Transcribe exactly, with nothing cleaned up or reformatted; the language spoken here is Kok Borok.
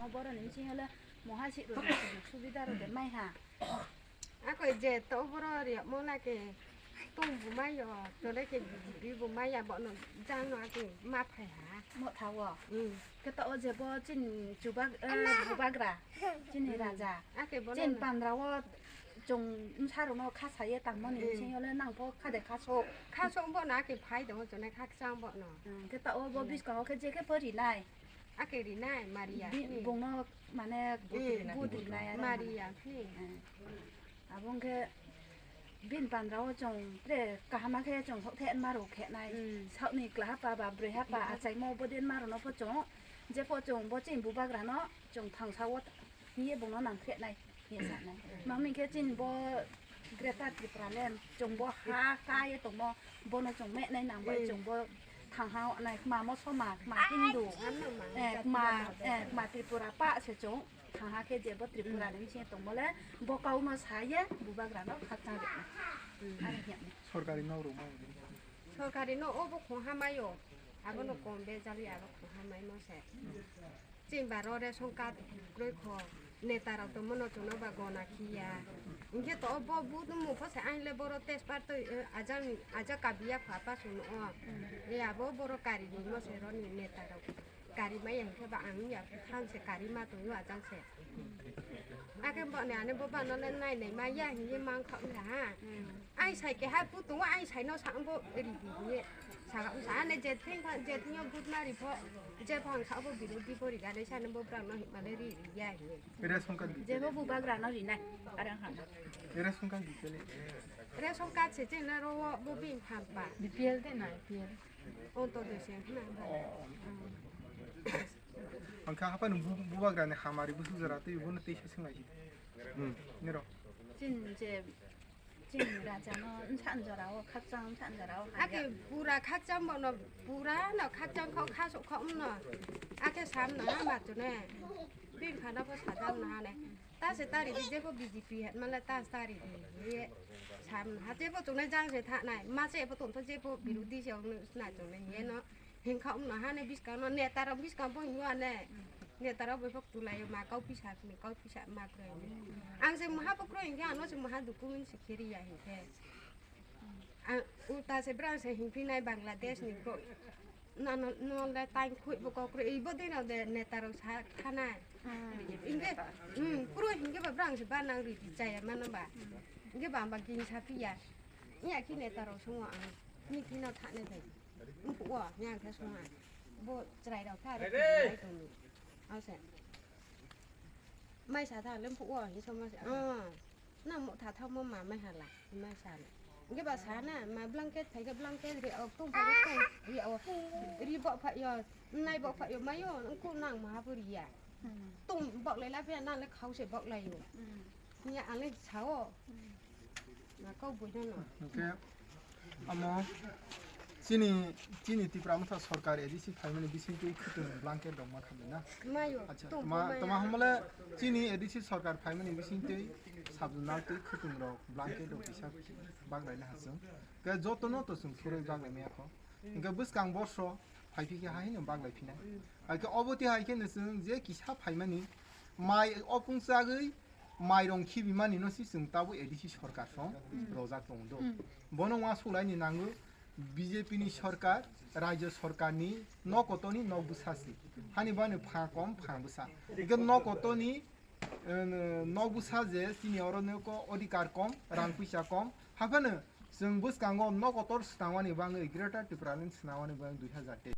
Boroni bisingo le moha si rok subida rok de mai ha. Ako je to boro ri mo na ke tong bu mai yo, to le ke bi bu mai ya bo no jang no ake ma phai ha. Mo thawo. Hmm. Ke to o je bo chin chubak, eh, bubagra. Chini raja. Ake bo chin no. Pandra wo chong msa rok no kha sa ye tang mo ni. Hmm. Bisingo le nang pho kha de kha so. Kha so bo na ke phai de ho chone kha chang bo no. Hmm. Ke to o bo biskang o ke je ke pori nai. Ake rinai, Maria. Bini bongno mane, eh, but rinai aro. Maria, hmm. Eh. Abo hwnkhe bini pandrao chwng tre kaham khe chwng sok the maro khenai. Hmm. Sakni klaha pa ba broi ha pa achaimo bo den maro no pho chwng. Je pho chwng bo chini bubagra no chwng thangsa o hiye bongno nang khenai. Hiye sanai. Mami khe chini bo Greater Tripura Land, chwng bo ha ka ye tongmo, bono chwng mehnai nang bai, hmm, chwng bo thangha nai, kma mosoma, kma Hindu, eh, kma, eh, kma Tripura pa se chwng thangha khe je bo Tripura ni bisingo tongmo le, bo kau no sa ye, bubagra no khakchang rikna. Hmm. Ani hiyang ni. Sorkari nok rok ma. Sorkari no obo khong ha mai o, abo no kom be jali abo khong ha mai mo se. Chini baro ration card kwrwi kho, neta rok tongmano chwngno ba gona khiya. Hinkhe to o bo but mung pho se ain le boro test par twi, eh, ajang, ajak kabiya pha pa chwngno o. E abo boro kari ni mo se roni neta rok. Kari maya hinkhe ba ang ya thang se kari ma tongyo ajang se. Akhe bo ne ane bo ba no le nai nai ma ya hiye mang kha ula ha. Ai sai keha putungo ai saino sa bo ri di hiye. Sa sa ane je thing kha je thing yo but na ri pho je phang sa bo biru di pho ri ga le sa ne bo brang no hima le ri ri ya hiye. Ration card di. Je bo bubagra no ri nai arang ha. Ration card di kele. Ration card se je na ro wo bo bini phan pa. B P L de na B P L. Onto de se na. Oh. Ang kha hapa no bu-, bubagra ni hamari bu sujara twi bo no tei se swngai. Hmm. Nero. Chin je Chini raja no nsa njora o khakchang nsa njora o haya. Ake pura khakchang bono pura no khakchang kho kha sok kho no. Ake sam no ha ma chune. Bin phana bo sajam no hane. Ta se tari di jebo B J P het mala ta se tari di. Ye sam no ha jebo chune jang se tha nai. Ma se bo ton to jebo birodi se ong no sna chune ye no. Hingkha umno hane biskang no neta rok biskang bo hingo ane. Neta rok bai bok tulai ma kau pisa ni kau pisa ma kroi ni. Ang se maha bo kroi hingke ano se maha document se kheri ya hingke. Ang ulta se brang se hingphi nai Bangladesh ni kroi. Na no no le time khui bo kok kroi ibo de no de neta rok sa khana. Hingke hmm kroi hingke ba brang se ba nang ri di chaya mano ba. Hingke ba ba ging sa phi ya. Iya ki neta rok sungo ang. Ni ki no thane dai. Mphuo, yang khe songha. Bo chwrai rok kha, rok khe tongni. Ase. Mai sa tha le mphuo, hi soma se. Ah. Na mo tha tha mo ma mai hala, mai sa le. Ge ba sa na, ma blanket, phai ge blanket, re ok tong, phai ge tong, re o. Ri bo pha yo, nai bo pha yo, mai yo, ku nang ma ha bo ri ya. Tong bok lai la phe na le khau se bok lai yo. Nya ang le sao. Na kau bo no. Hingke amo chini, chini Tipra Motha Sorkar A D C phaimani bisingtwi khwtwng blanket rok ma khamwi na? Mayo, acha, tong toma, bo maya. Toma hamle chini A D C Sorkar phaimani bisingtwi sabjwnal twi khwtwng rok blanket rok kisa baglaina hasung. Ke joto no to sung khuroi baglaimaya kho. Hingke bwskang borso phai phi khe hai no baglai phinai. Hai khe obo twi hai khe no chwng je kisa phaimani mai opung chagwi mairong khibimani no si chwng tabuk A D C sorkar song rojak tongo do. Bono uansuk laini nango B J P ni sorkar, rajyo sorkar ni nok kotor ni nok bwsa si. Hani bani pha kom pha bwsa. Hingke nok kotor ni, eh, nok bwsa je chini oro no ko odhikar kom, rang puisa kom. Haphano chwng bwskango nok kotor swnamani bagwi Greater Tipraland swnamani bagwi dui hazar teis.